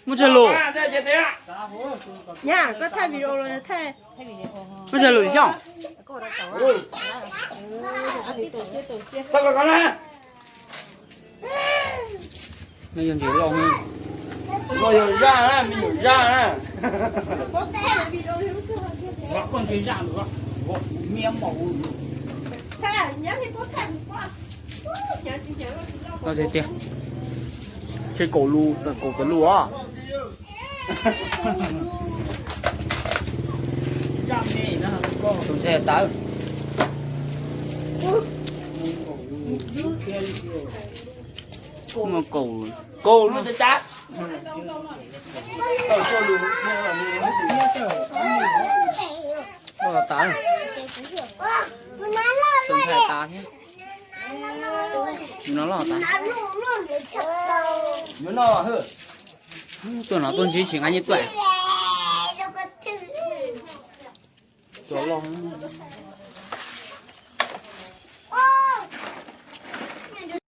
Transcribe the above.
Muab tsawg lus? Nyab, koj thaij video los thaij? Muab tsawg lus xyov? No yog ntses loj, no yog zaj na, me nyuam zaj na. Loj tiag tiag. Tshe kaum lus, kaum tawm lus os. Tus ntxhais tas. Muaj kaum, kaum lus tas. Loj tas. Tus ntxhais tas thiab. Yus no loj tas. Yuav noj. Tuaj no tuaj ntsib tsis nqa nyiaj tuaj. Tus loj.